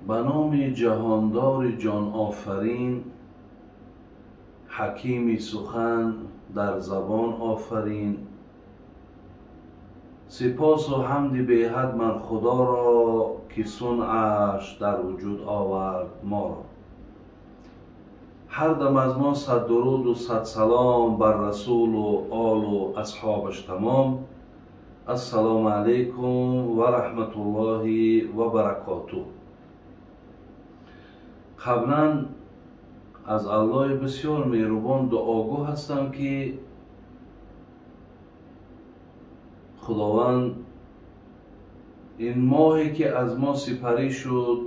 Ба номи ҷаҳондори ҷонофарин, ҳакими сухан дар забон офарин, сипосу ҳамди беҳад ман Худоро, ки сунъаш дар вуҷуд овард моро. Ҳар дам аз мо сад дуруду сад салом бар расулу олу асҳобаш тамом. Ассалому алайкум ва раҳматуллоҳи ва баракотуҳ. Қаблан аз Аллоҳи бисёр меҳрубон дуогӯ ҳастам, ки Худованд ин моҳе ки аз мо сипарӣ шуд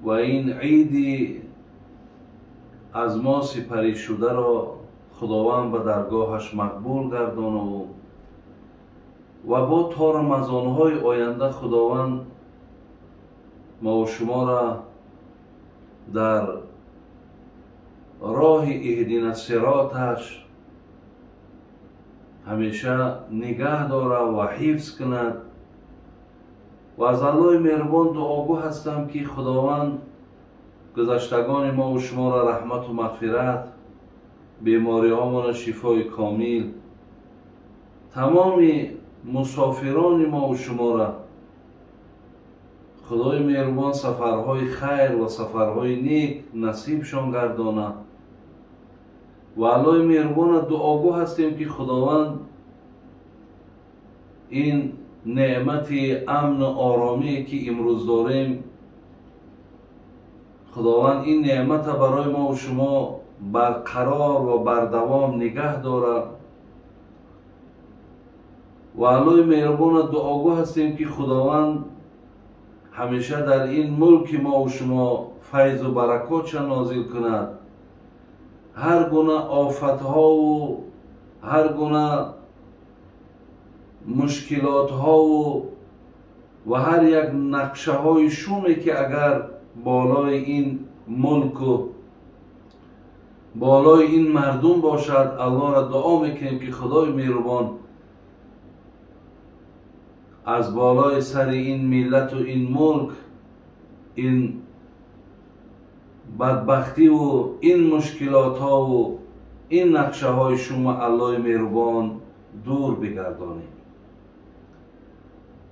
ва ин иди аз мо сипарӣ шударо Худованд ба даргоҳаш мақбул гардонаву ва бо то рамазонҳои оянда Худованд мову шуморо дар роҳи иҳдина сироташ ҳамеша нигаҳ дорад ва ҳифз кунад. Ва аз Аллоҳи меҳрубон дуогӯ ҳастам, ки Худованд гузаштагони мову шуморо раҳмату мағфират, бемориҳомонро шифои комил, тамоми мусофирони мову шуморо Худои меҳрубон сафарҳои хайр ва сафарҳои нек насибшон гардонад. Ва Аллоҳи меҳрубона дуогӯ ҳастем, ки Худованд ин неъмати амну оромие ки имрӯз дорем, Худованд ин неъмата барои мову шумо барқарор ва бардавом нигаҳ дорад. Ва Аллоҳи меҳрубона дуогӯ ҳастем, ки Худованд ҳамеша дар ин мулки мову шумо файзу баракотша нозил кунад. Ҳар гуна офатҳову ҳар гуна мушкилотҳову ва ҳар як нақшаҳои шуме ки агар болои ин мулку болои ин мардум бошад, Аллоҳро дуо мекунем, ки Худои меҳрубон аз болои сари ин миллату ин мулк ин бадбахтиву ин мушкилотҳову ин нақшаҳои шума Аллоҳи меҳрубон дур бигардонем.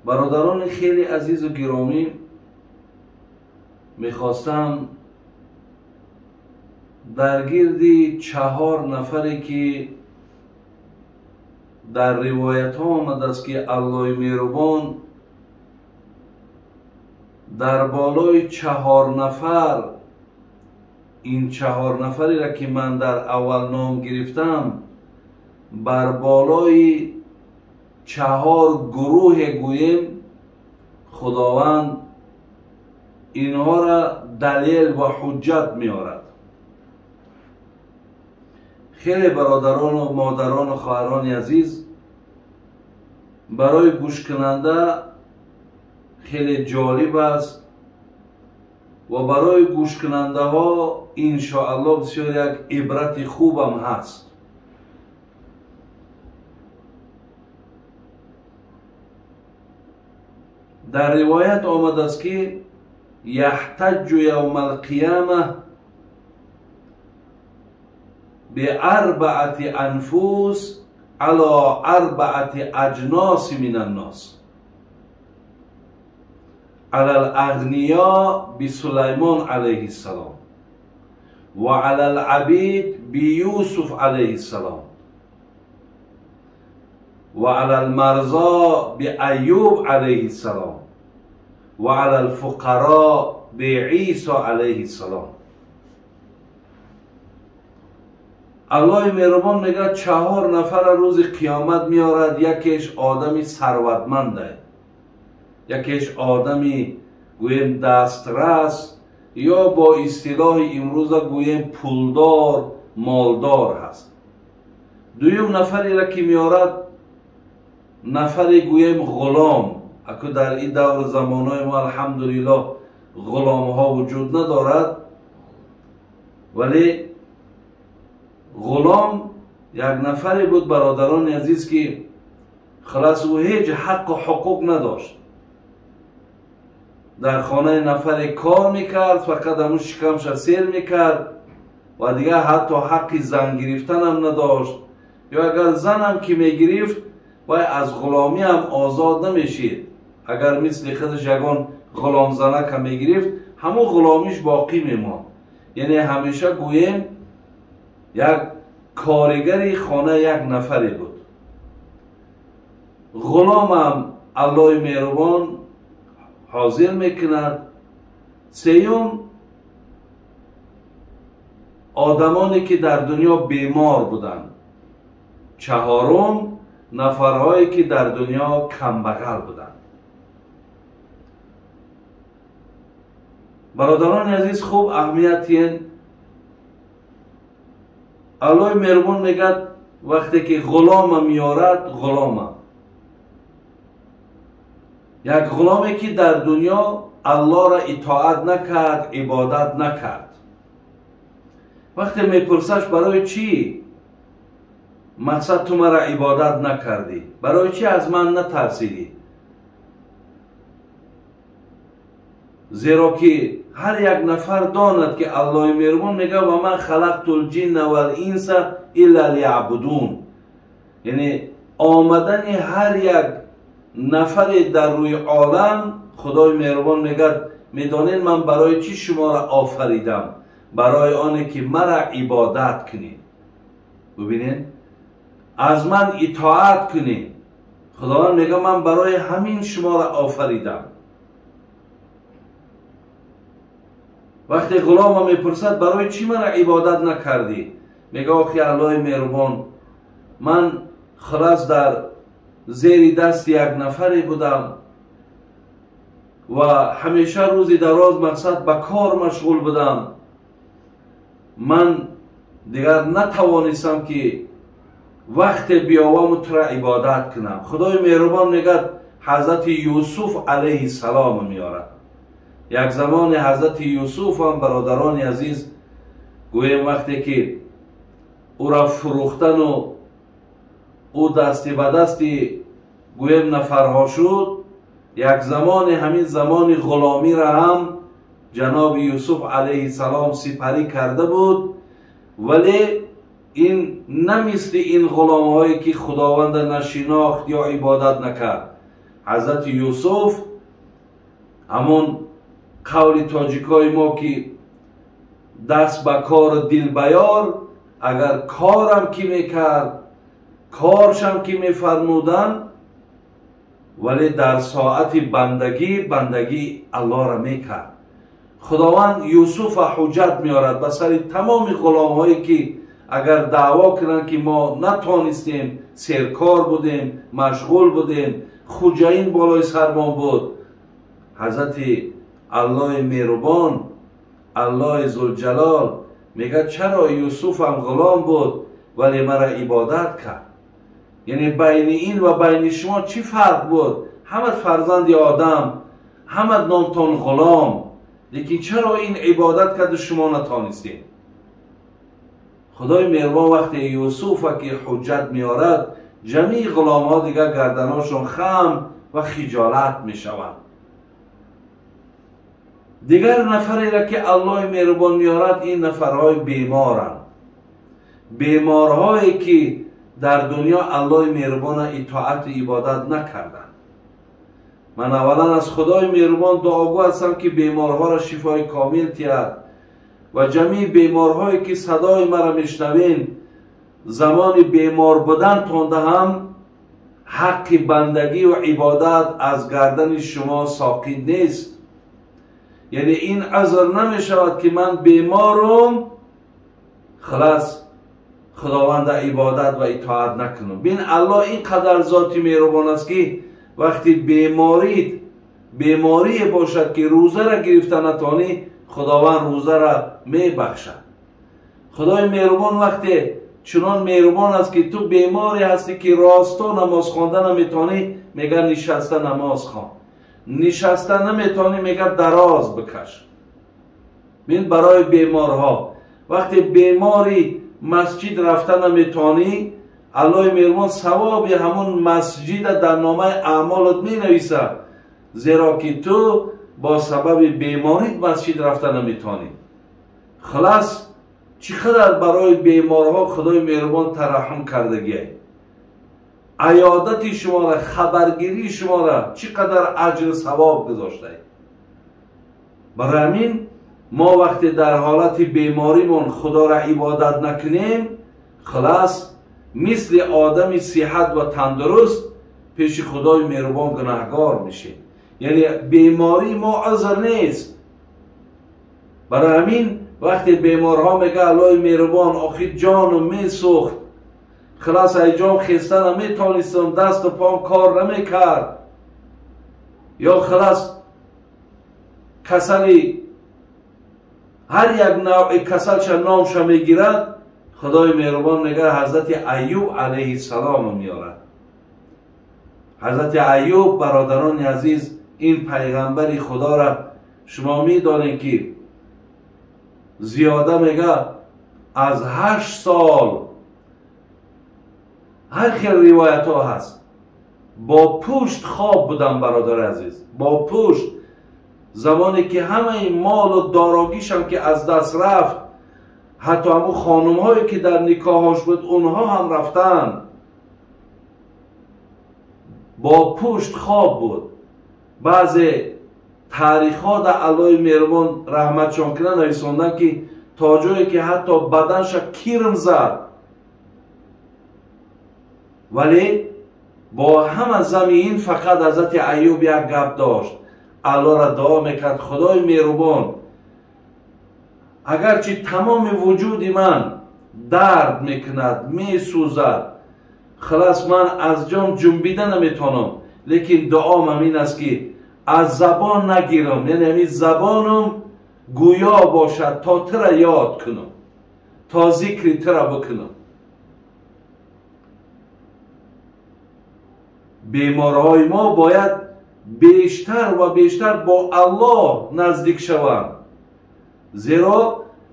Бародарони хеле азизу гиромӣ, мехостам дар гирди чаҳор нафаре ки дар ривоятҳо омадааст, ки Аллоҳи меҳрубон дар болои чаҳор нафар, ин чаҳор нафареро ки ман дар аввал ном гирифтам, бар болои чаҳор гурӯҳе гӯем, Худованд инҳоро далел ва ҳуҷҷат меорад. Хеле бародарону модарону хоҳарони азиз, барои гӯшкунанда хеле ҷолиб аст ва барои гӯшкунандаҳо иншоаллоҳ бисёр як ибрати хубам ҳаст. Дар ривоят омадааст, ки яҳтаҷҷу явма алқияма биарбаати анфус ало арбаати аҷноси мин аннос ала алағниё бисулаймон алайҳи ссалом ва ала алабид биюсуф алайҳи ссалом ва ала алмарзо биаюб алайҳи ссалом ва ала алфуқаро биисо алайҳи ссалом. Аллоҳи меҳрубон мегӯяд, чаҳор нафара рӯзи қиёмат меорад. Якеш одами сарватманде, якеш одами гӯем дастрас ё бо истилоҳи имрӯза гӯем пулдор, молдор ҳаст. Дуюм нафареро ки меорад, нафаре гӯем ғулом. Аку дар ин давру замонҳои мо алҳамдулиллоҳ ғуломҳо вуҷуд надорад, вале ғулом як нафаре буд, бародарони азиз, ки халас ӯ ҳеҷ ҳаққу ҳуқуқ надошт. Дар хонаи нафаре кор мекард, фақат ҳамун шикамша сер мекард ва дигар ҳатто ҳаққи зан гирифтанам надошт. Ё агар занам ки мегирифт, вай аз ғуломӣ ҳам озод намешид. Агар мисли худаш ягон ғуломзанака мегирифт, ҳамун ғуломиш боқӣ мемонд. Яъне ҳамеша гӯем як коригари хона як нафаре буд. Ғуломам Аллоҳи меҳрубон ҳозир мекунад. Сеюм, одамоне ки дар дунё бемор буданд. Чаҳорум, нафарҳое ки дар дунё камбағал буданд. Бародарони азиз, хуб аҳамият диҳед. Аллоҳи меҳрубон мегӯяд вақте ки ғулома меорад, ғулома, як ғуломе ки дар дунё Аллоҳро итоат накард, ибодат накард. Вақте мепурсаш барои чӣ мақсад ту маро ибодат накардӣ, барои чӣ аз ман натарсидӣ? Зеро ки ҳар як нафар донад ки Аллоҳи меҳрубон мегӯяд ва ман халақту лҷинна вал-инса илла лияъбудун. Яъне омадани ҳар як нафаре дар рӯи олам, Худои меҳрубон мегӯяд медонед ман барои чӣ шуморо офаридам? Барои оне ки мара ибодат кунед. Бубинед, аз ман итоат кунед. Худованд мегӯяд ман барои ҳамин шуморо офаридам. Вақте ғулома мепурсад барои чӣ мара ибодат накардӣ, мегӯяд охи Аллоҳи меҳрубон, ман халас дар зери дасти як нафаре будам ва ҳамеша рӯзи дароз мақсад ба кор машғул будам. Ман дигар натавонистам ки вақте биёваму тура ибодат кунам. Худои меҳрубон мегӯяд ҳазрати Юсуф алайҳиссалом меорад. Як замоне ҳазрати Юсуф ҳам, бародарони азиз, гӯем вақте ки ӯра фурӯхтану ӯ дасти ба дасти гӯем нафарҳо шуд, як замоне ҳамин замони ғуломиро ҳам ҷаноби Юсуф алайҳиссалом сипарӣ карда буд, вале ин на мисли ин ғуломҳое ки Худованда нашинохт ё ибодат накард. Ҳазрати Юсуф ҳамон қавли тоҷикои мо ки даст ба кору дил ба ёр, агар корам ки мекард, коршам ки мефармуданд, вале дар соати бандагӣ бандагӣ Аллоҳро мекард. Худованд Юсуфа ҳуҷҷат меорад ба сари тамоми ғуломҳое ки агар даъво кунанд ки мо натонистем, серкор будем, машғул будем, хуҷаин болои сармон буд, ҳазрати Аллоҳи меҳрубон, Аллоҳи зулҷалол мегӯяд чаро Юсуфам ғулом буд вале мара ибодат кард? Яъне байни ин ва байни шумо чӣ фарқ буд? Ҳама фарзанди одам, ҳама номтон ғулом, лекин чаро ин ибодат карду шумо натонистед? Худои меҳрубон вақте Юсуфа ки ҳуҷҷат меорад, ҷамии ғуломҳо дигар гарданошон хам ва хиҷолат мешаванд. Дигар нафареро ки Аллоҳи меҳрубон меорад, ин нафарҳои беморанд, беморҳое ки дар дунё Аллоҳи меҳрубона итоату ибодат накарданд. Ман аввалан аз Худои меҳрубон дуогӯ ҳастам ки беморҳоро шифои комил диҳад ва ҷамии беморҳое ки садои маро мешнавед, замони бемор будантонда ҳам ҳаққи бандагӣ ва ибодат аз гардани шумо соқит нест. Яъне ин узр намешавад ки ман беморум, халас Худованда ибодат ва итоат накунам. Бин, Аллоҳ ин қадар зоти меҳрубон аст ки вақти беморит беморие бошад ки рӯзаро гирифта натонӣ, Худованд рӯзаро мебахшад. Худои меҳрубон вақте чунон меҳрубон аст ки ту беморе ҳастӣ ки росто намоз хонда наметонӣ, мегӯяд нишаста намоз хон. Нишаста наметонӣ, мегӯяд дароз бикаш. Бин, барои беморҳо вақте бемори масҷид рафта наметонӣ, Аллоҳи меҳрубон савоби ҳамун масҷида дар номаи аъмолат менависад, зеро ки ту бо сабаби беморит масҷид рафта наметавонӣ. Хулас, чӣ қадар барои беморҳо Худои меҳрубон тараҳҳум кардагиай. Аёдати шуморо, хабаргирии шуморо чӣ қадар аҷру савоб гузоштай. Барои ҳамин мо вақте дар ҳолати беморимон Худоро ибодат накунем, хулас мисли одами сиҳат ва тандуруст пеши Худои меҳрубон гунаҳгор мешем. Яъне бемории мо узр нест. Барои ҳамин вақте беморҳо мега Аллоҳи меҳрубон, охир ҷону месӯхт, хулас ай ҷон хеста наметавонистам, дасту пом кор намекард, ё хулас касали ҳар як навъи касалша номша мегирад, Худои меҳрубон мега ҳазрати Айюб алайҳиссалом меорад. Ҳазрати Айюб, бародарони азиз, ин пайғамбари Худоро шумо медонед ки зиёда мега аз 8 сол, ҳар хел ривоятҳо ҳаст, бо пушт хоб будам, бародари азиз, бо пушт. Замоне ки ҳамаи молу дорогишам ки аз даст рафт, ҳатто ҳамун хонумҳое ки дар никоҳош буд, онҳо ҳам рафтанд, бо пушт хоб буд. Баъзе таърихҳо дар Аллоҳи меҳрубон раҳматшон кунад нависонданд ки то ҷое ки ҳатто баданша кирм зад, вале бо ҳама зами ин фақат ҳазрати Айюб як гап дошт. Аллоҳро дуо мекард: Худои меҳрубон, агарчи тамоми вуҷуди ман дард мекунад, месӯзад, хулас ман аз ҷон ҷунбида наметавонам, лекин дуом ҳамин аст ки аз забон нагирам, яъне ҳамин забонам гӯё бошад то тура ёд кунам, то зикри тура бикунам. Беморҳои мо бояд бештар ва бештар бо Аллоҳ наздик шаванд, зеро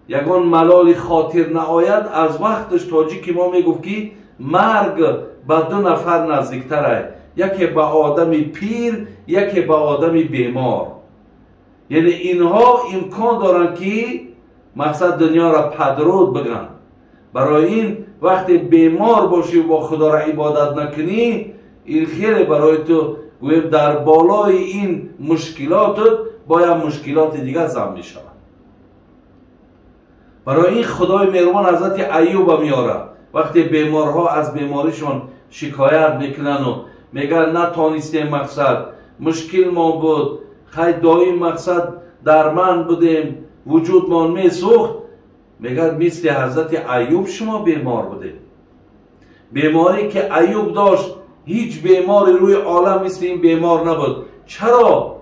ягон малоли хотир наояд. Аз вақташ тоҷики мо мегуфт ки марг ба 2 нафар наздиктар аст, яке ба одами пир, яке ба одами бемор. Яъне инҳо имкон доранд ки мақсад дунёро падруд бигӯянд. Барои ин вақте бемор бошӣ бо Худоро ибодат накунӣ, ин хеле барои ту гӯем дар болои ин мушкилотат бояд мушкилоти дигар зам мешавад. Барои ин Худои меҳрубон ҳазрати Айюба меорад. Вақте беморҳо аз беморишон шикоят мекунанду мегӯянд натонистем, мақсад мушкилмон буд, хай доим мақсад дар ман будем, вуҷудмон месӯхт, мегӯяд мисли ҳазрати Айюб шумо бемор будед. Беморӣ ки Айюб дошт, ҳеҷ бемори рӯи олам мисли ин бемор набуд. Чаро?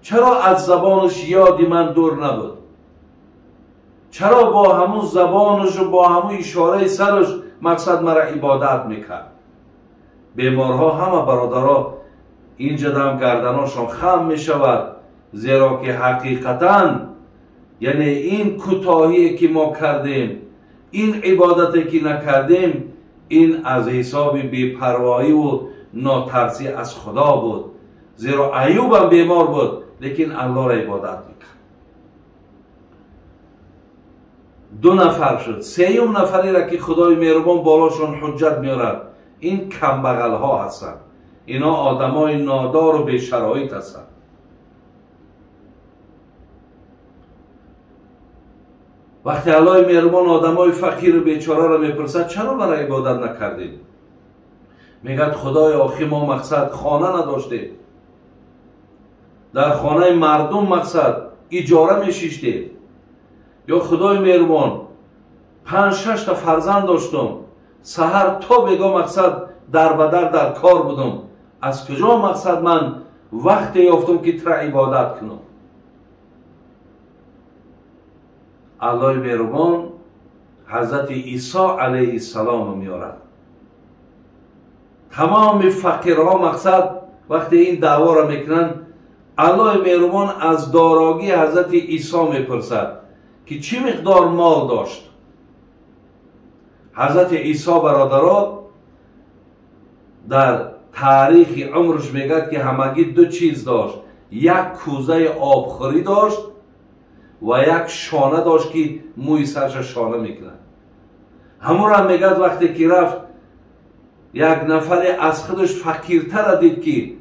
Чаро аз забонаш ёди ман дур набуд? Чаро бо ҳамун забонашу бо ҳамун ишораи сараш мақсад мара ибодат мекард? Беморҳо ҳама бародаро инҷа дам гарданошон хам мешавад, зеро ки ҳақиқатан яъне ин кӯтоҳие ки мо кардем, ин ибодате ки накардем, ин аз ҳисоби бепарвоиву нотарсӣ аз Худо буд. Зеро Айюбам бемор буд, лекин Аллоҳро ибодат мекард. 2 нафар шуд. Сеюм нафареро ки Худои меҳрубон болошон ҳуҷҷат меорад, ин камбағалҳо ҳастанд. Ино одамои нодору бешароит ҳастанд. Вақте Аллоҳи меҳрубон одамои фақиру бечораро мепурсад, чаро барои ибодат накардем? Мегӯяд Худои, охи мо мақсад хона надоштем, дар хонаи мардум мақсад иҷора мешиштем, ё Худои меҳрубон 5-6 та фарзанд доштум, саҳар то бего мақсад дар ба дар дар кор будум, аз куҷо мақсад ман вақте ёфтум ки тура ибодат кунам? Аллоҳи меҳрубон ҳазрати Исо алайҳиссалом меорад. Тамоми фақирҳо мақсад вақте ин даъворо мекунанд, Аллоҳи меҳрубон аз дорогии ҳазрати Исо мепурсад ки чӣ миқдор мол дошт. Ҳазрати Исо, бародаро, дар таърихи умрш мегӯяд ки ҳамагӣ 2 чиз дошт. як кӯзаи обхӯрӣ дошт ва як шона дошт ки мӯи сарша шона мекунад. Ҳамонро мегӯяд вақте ки рафт як нафаре аз худаш фақиртара дид ки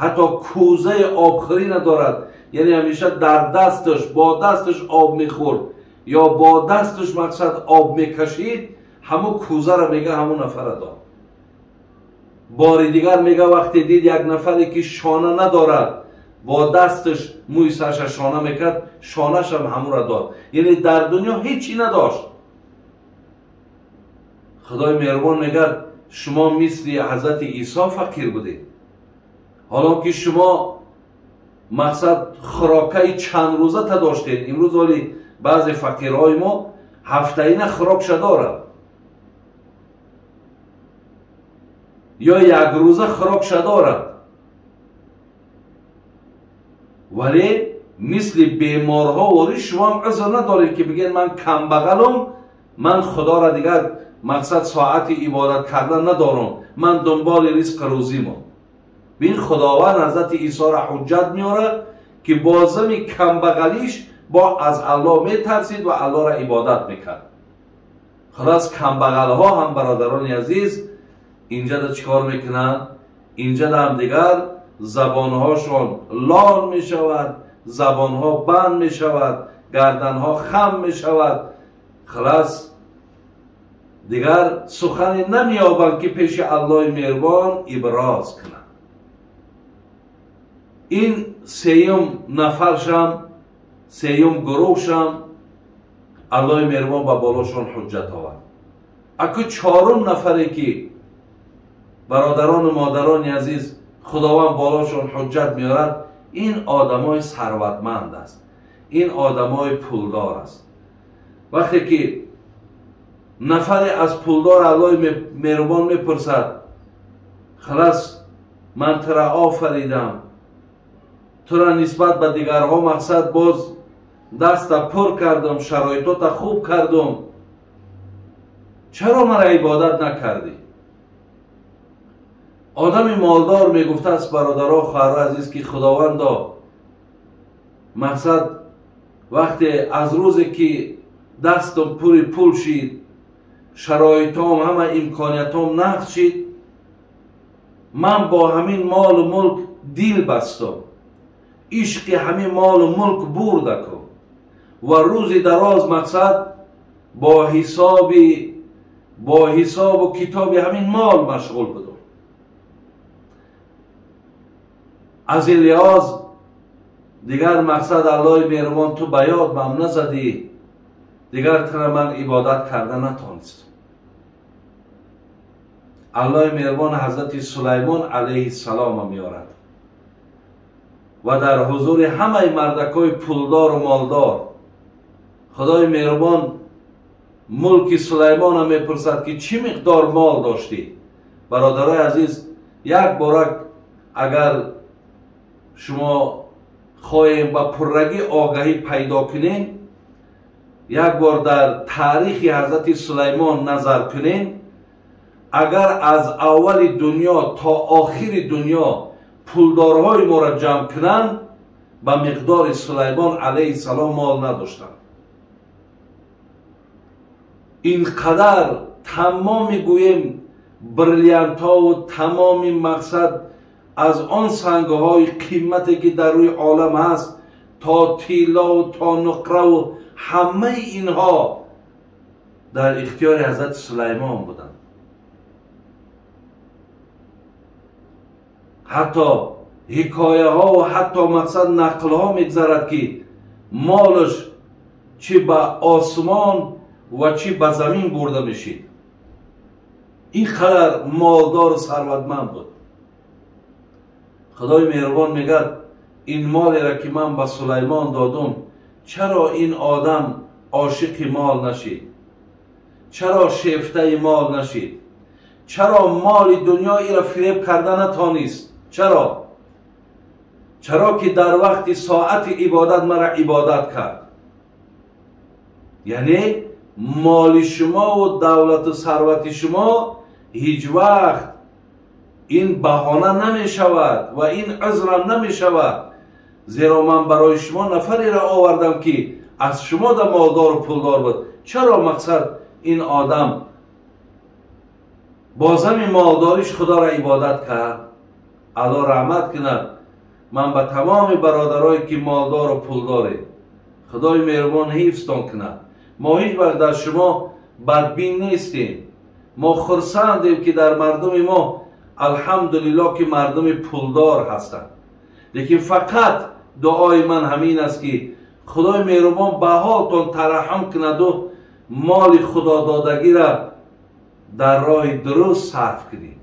ҳатто кӯзаи обхӯрӣ надорад, яъне ҳамеша дар дасташ бо дасташ об мехӯрд ё бо дасташ мақсад об мекашид, ҳамон кӯзаро мега ҳамон нафара дод. Бори дигар мега вақте дид як нафаре ки шона надорад бо дасташ мӯи сарша шона мекард, шонашам ҳамонро дод. Яъне дар дунё ҳеҷ чӣ надошт. Худои меҳрубон мегӯяд шумо мисли ҳазрати Исо фақир будед, ҳоло ки шумо мақсад хӯрокаи чанд рӯзата доштед. Имрӯз оли баъзе фақирҳои мо ҳафтаина хӯрокша дорад ё якрӯза хӯрокша дорад, вале мисли беморҳо вори шумоам узр надоред ки бигӯед ман камбағалам, ман худоро дигар мақсад соати ибодат кардан надорам, ман дунболи ризқ рӯзимам. Бин худованд ҳазрати Исоро ҳуҷҷат меорад ки бо зами камбағалиш бо аз Аллоҳ метарсид ва Аллоҳро ибодат мекард. Хулос камбағалҳо ҳам бародарони азиз инҷа чӣ кор мекунанд? Инҷа ҳам дигар забонҳошон лол мешавад, забонҳо банд мешавад, гарданҳо хам мешавад. Хулос дигар сухане намеёбанд ки пеши Аллоҳи меҳрубон иброз кунанд. Ин сеюм нафаршам, сеюм гурӯҳшам Аллоҳи меҳрубон ба болошон ҳуҷҷат овард. Аку чорум нафаре ки бародарону модарони азиз худованд болошон ҳуҷҷат меорад, ин одамои сарватманд аст, ин одамои пулдор аст. Вақте ки нафаре аз пулдор Аллоҳи меҳрубон мепурсад, халас ман тура офаридам, тура нисбат ба дигарҳо мақсад боз даста пур кардам, шароитота хуб кардам, чаро мара ибодат накардӣ? Одами молдор мегуфтааст бародаро, хоҳаро азиз, ки худовандо мақсад вақте аз рӯзе ки дастам пури пул шид, шароитом ҳама имкониятом нақс шид, ман бо ҳамин молу мулк дил бастам, ишқи ҳамин молу мулк бурдаку ва рӯзи дароз мақсад бо ҳисобу китоби ҳамин мол машғул будам. Аз ин лиҳоз дигар мақсад Аллоҳи меҳрубон ту ба ёд мам назадӣ, дигар тура ман ибодат карда натонистам. Аллоҳи меҳрубон ҳазрати Сулаймон алайҳиссалома меорад ва дар ҳузури ҳамаи мардакҳои пулдору молдор худои меҳрубон мулки Сулаймона мепурсад ки чӣ миқдор мол доштӣ. Бародарои азиз, як борак агар шумо хоҳем ба пуррагӣ огаҳӣ пайдо кунем, як бор дар таърихи ҳазрати Сулаймон назар кунем, агар аз аввали дунё то охири дунё пулдорҳои моро ҷамъ кунанд, ба миқдори Сулаймон алайҳиссалом мол надоштанд. Ин қадар тамоми гӯем бриллиантҳову тамоми мақсад аз он сангҳои қимате ки дар рӯи олам ҳаст то тиллову то нуқраву ҳамаи инҳо дар ихтиёри ҳазрати Сулаймон буданд. Ҳатто ҳикояҳо ва ҳатто мақсад нақлҳо мегзарад ки молаш чӣ ба осмон ва чӣ ба замин бурда мешид. Ин қадар молдору сарватманд буд. Худои меҳрубон мегӯяд ин молеро ки ман ба Сулаймон додум, чаро ин одам ошиқи мол нашид? Чаро шефтаи мол нашид? Чаро моли дунё иро фиреб карда натонист? Чаро? Чаро ки дар вақти соати ибодат мара ибодат кард. Яъне моли шумову давлату сарвати шумо ҳеҷ вақт ин баҳона намешавад ва ин узрам намешавад. Зеро ман барои шумо нафареро овардам ки аз шумо да молдору пулдор буд. Чаро мақсад ин одам бо зами молдориш Худоро ибодат кард? Аллоҳ раҳмат кунад. Ман ба тамоми бародарое ки молдору пулдоред, Худои меҳрубон ҳифзтон кунад. Мо ҳеҷ вақт дар шумо бадбин нестем. Мо хурсандем ки дар мардуми мо алҳамдулиллоҳ ки мардуми пулдор ҳастанд. Лекин фақат дуои ман ҳамин аст ки Худои меҳрубон ба ҳолтон тараҳҳум кунаду моли худододагиро дар роҳи дуруст сарф кунед.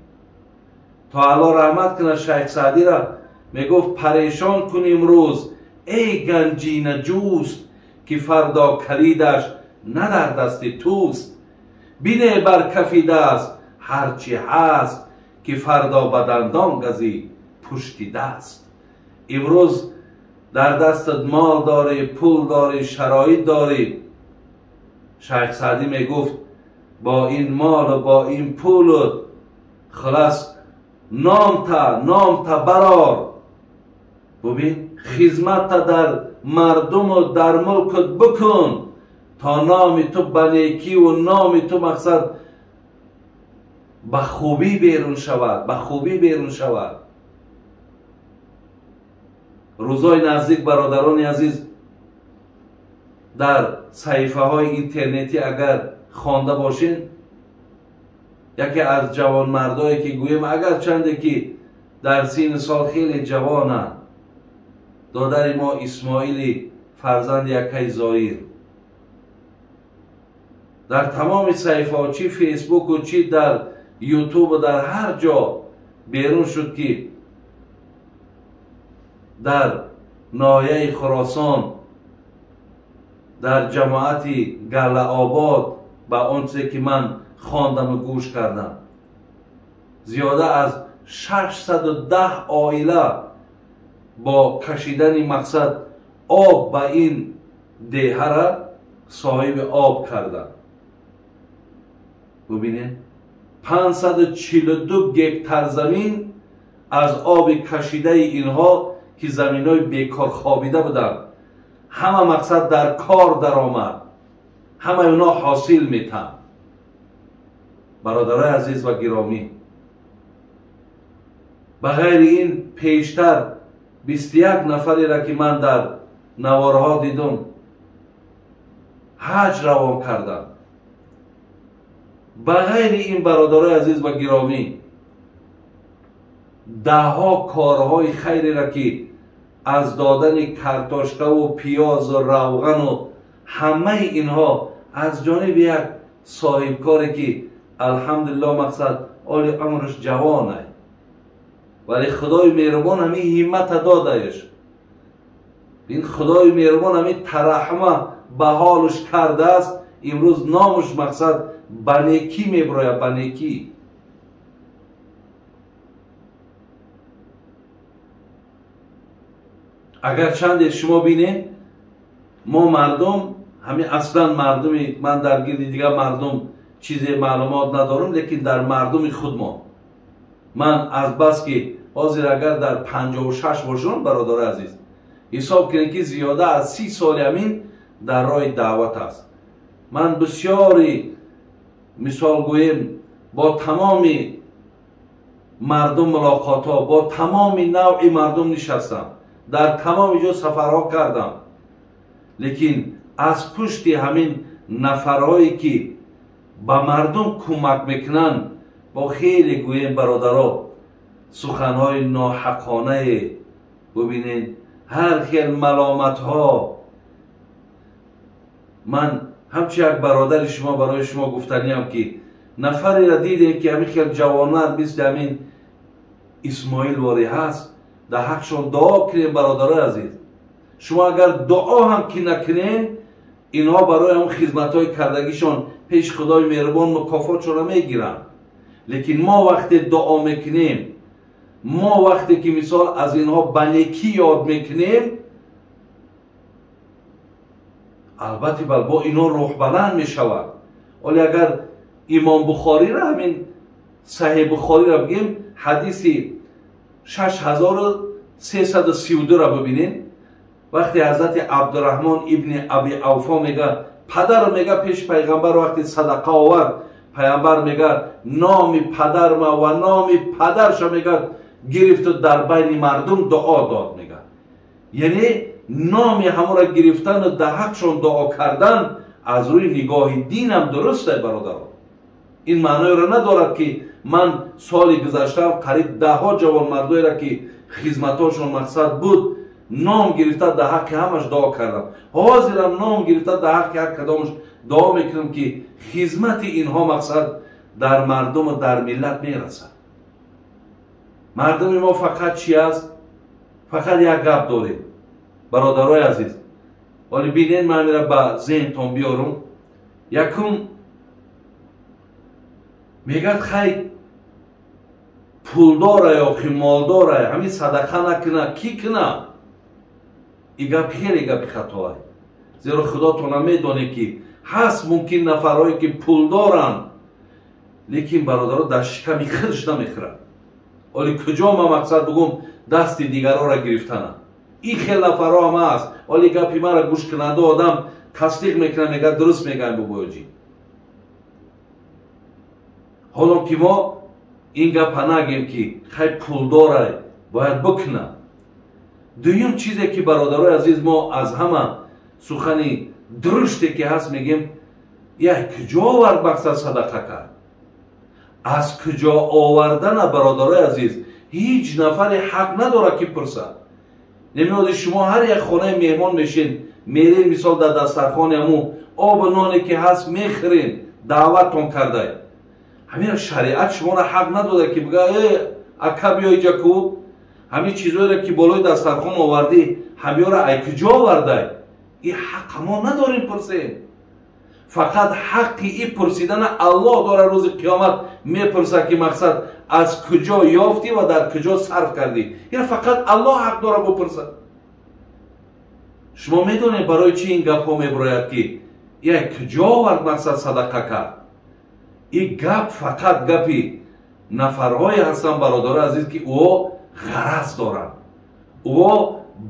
То Аллоҳ раҳмат кунад Шайх Саъдиро мегуфт: парешон кун имрӯз эй ганҷина ҷӯст, ки фардо калидаш на дар дасти туст. Бине бар кафи даст ҳарчи ҳаст, ки фардо ба дандон газӣ пушти даст. Имрӯз дар дастат мол дорӣ, пул дорӣ, шароит дорӣ. Шайх Саъдӣ мегуфт бо ин молу бо ин пулу хулас номта барор. Бубин, хизматта дар мардуму дар мулкут бикун, то номи ту ба некиву номи ту мақсад ба хубӣ берун шавад, ба хубӣ берун шавад. Рӯзҳои наздик бародарони азиз, дар саҳифаҳои интернетӣ агар хонда бошед, яке аз ҷавонмардое ки гӯем агарчанде ки дар синни сол хеле ҷавонанд, додари мо Исмоили фарзанди якаи Зоир, дар тамоми саҳифаҳо, чи фейсбуку чи дар ютубу дар ҳар ҷо берун шуд ки дар ноҳияи Хуросон дар ҷамоати Галаобод, ба он чизе ки ман хондаму гӯш кардам, зиёда аз 610 оила бо кашидани мақсад об ба ин деҳара соҳиби об карданд. Бубинед, 542 гектар замин аз оби кашидаи инҳо ки заминҳои бекор хобида буданд, ҳама мақсад дар кор даромад, ҳамаи онҳо ҳосил метанд. Бародарои азиз ва гиромӣ, ба ғайри ин пештар 21 нафареро ки ман дар наворҳо дидум ҳаҷ равон кардам. Ба ғайри ин бародарои азиз ва гиромӣ, даҳҳо корҳои хайреро ки аз додани картошкаву пиёзу равғану ҳамаи инҳо аз ҷониби як соҳибкоре ки алҳамдулиллоҳ мақсад оли умраш ҷавонай, вале Худои меҳрубон ҳамин ҳиммата додаеш, ин Худои меҳрубон ҳамин тараҳҳума ба ҳолаш кардааст. Имрӯз номуш мақсад ба некӣ мебирояд, ба некӣ. Агар чанде шумо бинед, мо мардум ҳамин аслан мардуми ман дар гирди дигар мардум чизе маълумот надорам, лекин дар мардуми худмо ман азбаски ҳозир агар дар 56 бошам, бародари азиз, ҳисоб кунед ки зиёда аз 30 соли ҳамин дар роҳи даъват аст. Ман бисёри мисол гӯем бо тамоми мардум мулоқотҳо, бо тамоми навъи мардум нишастам, дар тамоми ҷо сафарҳо кардам, лекин аз пушти ҳамин нафарҳое ки ба мардум кӯмак мекунанд, бо хеле гӯем бародаро суханҳои ноҳаққонае бубинед, ҳар хел маломатҳо. Ман ҳамчун як бародари шумо барои шумо гуфтаниям ки нафареро дидем ки ҳамин хел ҷавонмард мисли ҳамин Исмоил ворӣ ҳаст, дар ҳақшон дуо кунем. Бародарои азиз, шумо агар дуо ҳам ки накунем, инҳо барои ҳамон хизматҳои кардагишон пеши Худои меҳрубон мукофотшонро мегиранд. Лекин мо вақте дуо мекунем, мо вақте ки мисол аз инҳо ба некӣ ёд мекунем, албатта бал бо инҳо рӯҳбаланд мешавад. Оле агар Имом Бухориро, ҳамин Саҳеҳ Бухориро бигем, ҳадиси 6332-ро бибинед, Вақте ҳазрати Абдураҳмон ибни Аби Авфо мега, падар мега пеши пайғамбар вақте садақа овард, пайғамбар мега номи падарма ва номи падарша мега гирифту дар байни мардум дуо дод мега. Яъне номи ҳамонро гирифтану дар ҳақшон дуо кардан аз рӯи нигоҳи динам дуруст ай бародарон. Ин маъноеро надорад ки ман соли гузашта қариб даҳҳо ҷавонмардоеро ки хизматҳошон мақсад буд ном гирифта дар ҳаққи ҳамаш дуо кардам. Ҳозирам ном гирифта дар ҳаққи ҳар кадомаш дуо мекунам ки хизмати инҳо мақсад дар мардуму дар миллат мерасад. Мардуми мо фақат чи аст? Фақат як гап дорем бародарои азиз. Вале бинед, ман амира ба зеҳнтон биёрум. Якум мегӯяд хай пулдора ё ки молдора ҳамин садақа накуна, кӣ куна? И гап хеле гапи хатоай. Зеро худотона медонед ки ҳаст мумкин нафарҳое ки пулдоранд, лекин бародаро дар шиками худш намехӯрад. Оли куҷо ман мақсад бугум дасти дигарора гирифтанам? Ин хел нафарҳо ҳам ҳаст. Оли гапи маро гӯшкунанда одам тасдиқ мекунад, мегӯяд дуруст мегӯям бобоёҷӣ. Ҳоло ки мо ин гапа нагем ки хай пулдора бояд бикунад. Дуюм чизе ки бародарои азиз мо аз ҳама сухани дуруште ки ҳаст мегем, як куҷо овард мақсад садақа кард? Аз куҷо овардана бародарои азиз ҳеҷ нафаре ҳақ надорад ки пурсад. Намеоди шумо ҳар як хонаи меҳмон мешин, мерен мисол дар дастархони ҳамун обу ноне ки ҳаст мехӯрен, даъваттон кардай. Ҳамин шариат шуморо ҳақ надода ки бигӯяд э ака биё иҷа ку, ҳамин чизҳоеро ки болои дастархон овардӣ ҳамиёро ай куҷо овардай? Ин ҳақа мо надорем пурсем. Фақат ҳаққи и пурсидана Аллоҳ дорад рӯзи қиёмат мепурсад ки мақсад аз куҷо ёфтӣ ва дар куҷо сарф кардӣ. Ин фақат Аллоҳ ҳақ дорад бупурсад. Шумо медонед барои чӣ ин гапҳо мебурояд ки як куҷо овард мақсад садақа кард? Ин гап фақат гапи нафарҳое ҳастанд бародарои азиз ки ӯ ғараз доранд, ӯ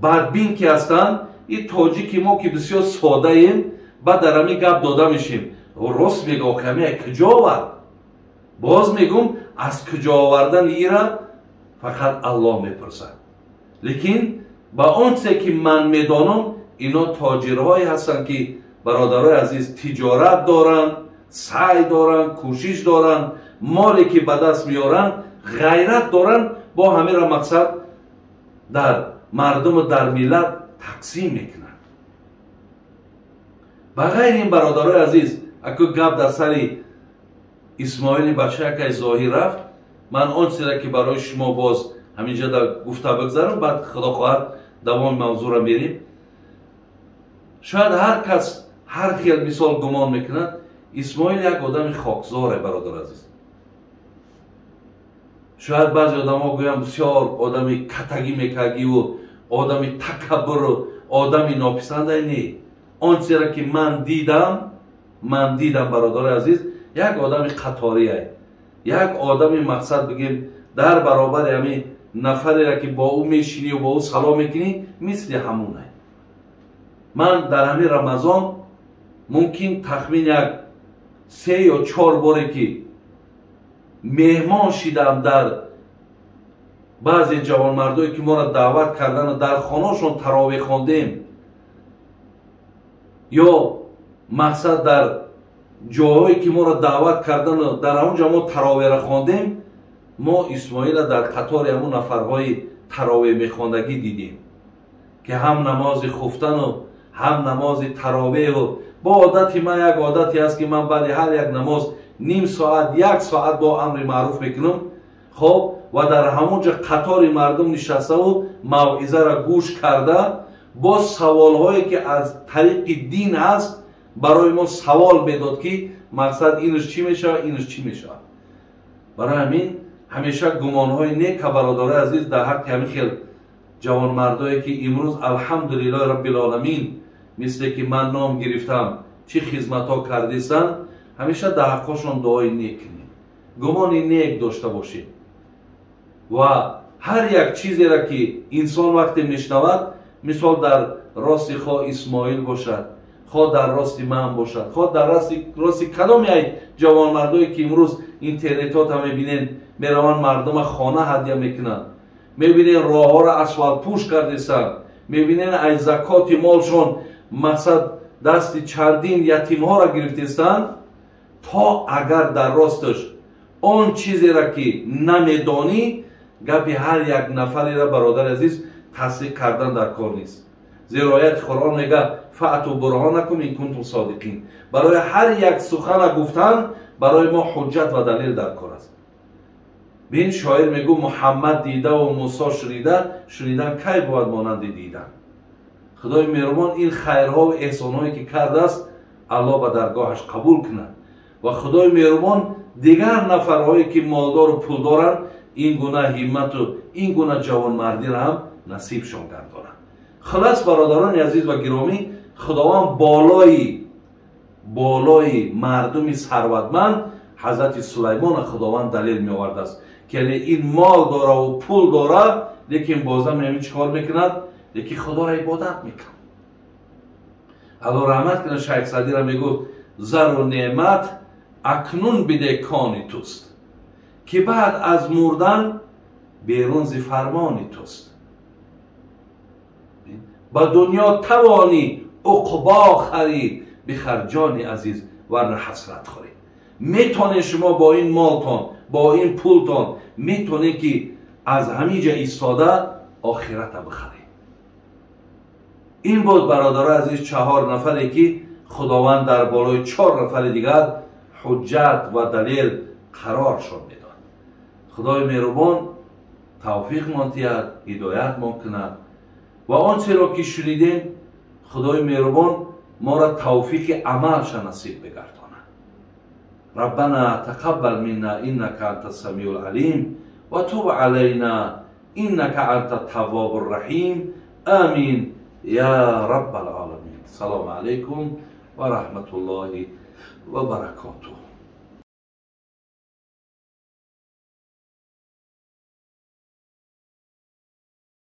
бадбин ки ҳастанд. Ин тоҷики мо ки бисёр содаем, баъд дар ҳамин гап дода мешем. Рост мега, охи ҳамин як куҷо овард? Боз мегум, аз куҷо овардани ира фақат Аллоҳ мепурсад. Лекин ба он чизе ки ман медонам, ино тоҷирҳое ҳастанд ки бародарои азиз тиҷорат доранд, саъй доранд, кӯшиш доранд, моле ки ба даст меоранд, ғайрат доранд, бо ҳаминро мақсад дар мардуму дар миллат тақсим мекунанд. Ба ғайри ин бародарои азиз, аку гап дар сари Исмоили бачаякай зоҳир рафт, ман он чизеро ки барои шумо боз ҳаминҷа гуфта бигзарам, баъд худо хоҳад давоми мавзӯъро мерем. Шояд ҳар кас ҳар хел мисол гумон мекунад, Исмоил як одами хокзоре бародар азиз. Шояд баъзе одамо гӯянд бисёр одами катагӣ мекагиву одами такаббуру одами нописандай. Не, он чизеро ки ман дидам бародари азиз, як одами қаторие, як одами мақсад бигем дар баробари ҳамин нафареро ки бо ӯ мешинӣ бо ӯ салом мекунӣ, мисли ҳамонай. Ман дар ҳамин Рамазон мумкин тахмин як 3 ё 4 боре ки меҳмон шидам дар баъзе ҷавонмардое ки моро даъват кардану дар хонашон таровеҳ хондем, ё мақсад дар ҷойҳое ки моро даъват кардану дар ҳамон ҷо мо таровеҳро хондем, мо Исмоила дар қатори ҳамон нафарҳои таровеҳ мехондагӣ дидем ки ҳам намози хуфтану ҳам намози таровеҳу. Бо одати ман як одате аст ки ман баъди ҳар як намоз ним соат, як соат бо амри маъруф мекунам. Хоб, ва дар ҳамон ҷо қатори мардум нишаставу мавъизаро гӯш карда, бо саволҳое ки аз тариқи дин ҳаст барои мо савол медод ки мақсад инаш чӣ мешавад, инаш чӣ мешавад. Барои ҳамин ҳамеша гумонҳои нека бародарои азиз дар ҳаққи ҳамин хел ҷавонмардое ки имрӯз алҳамдулиллоҳи раббил-оламин мисле ки ман ном гирифтам чӣ хизматҳо кардистанд, ҳамеша дар ҳаққошон дуои нек кунем, гумони нек дошта бошем ва ҳар як чизеро ки инсон вақте мешнавад Мисол дар рости хо Исмоил бошад, хо дар рости ман бошад, хо дар рости кадоме ай ҷавонмардое ки имрӯз интернетҳота мебинен, мераванд мардума хона ҳадя мекунанд, мебинен роҳҳоро асфалтпӯш кардесанд, мебинен ай закоти молшон мақсад дасти чандин ятимҳоро гирифтестанд. То агар дар росташ он чизеро ки намедонӣ, гапи ҳар як нафареро, бародари азиз, тасдиқ кардан дар кор нест. Зеро ояти Қуръон мега: фаъту бурҳонакум ин кунтум содиқин. Барои ҳар як сухана гуфтан барои мо ҳуҷҷат ва далел дар кор аст. Бин, шоир мегӯ: Муҳаммад дидаву Мусо шунида, шунидан кай бояд монанди дидан. Худои меҳрубон ин хайрҳову эҳсонҳое ки кардааст, Аллоҳ ба даргоҳаш қабул кунад ва Худои меҳрубон дигар нафарҳое ки молдору пулдоранд, ин гуна ҳиммату ин гуна ҷавонмардиро ҳам насибшон гардонад. Хулас, бародарони азиз ва гиромӣ, Худованд болои мардуми сарватманд ҳазрати Сулаймона Худованд далел меовардааст, ки яъне ин мол дораву пул дора, лекин бозам ҳамин чӣ кор мекунад? Лекин Худоро ибодат мекунад. Аллоҳ раҳмат кунад Шайх Садира, мегуфт: зару неъмат акнун биде кони туст, ки баъд аз мурдан берун зи фармони туст. Ба дунё тавонӣ уқбо харид, бихар, ҷони азиз, варна ҳасрат хӯрӣ. Метонед шумо бо ин молтон, бо ин пултон метонед ки аз ҳамин ҷа истода охирата бихаред. Ин буд, бародарои азиз, чаҳор нафаре ки Худованд дар болои чор нафари дигар ҳуҷҷат ва далел қароршон медод. Худои меҳрубон тавфиқмон диҳад, ҳидоятмон кунад ва он чиро ки шунидем, Худои меҳрубон моро тавфиқи амалша насиб бигардонад. Раббана тақаббал минна иннака анта самиул алим ва туб алайна иннака анта таввобу раҳим. Амин я раббал оламин. Салому алайкум ва раҳматуллоҳи ва баракотуҳ.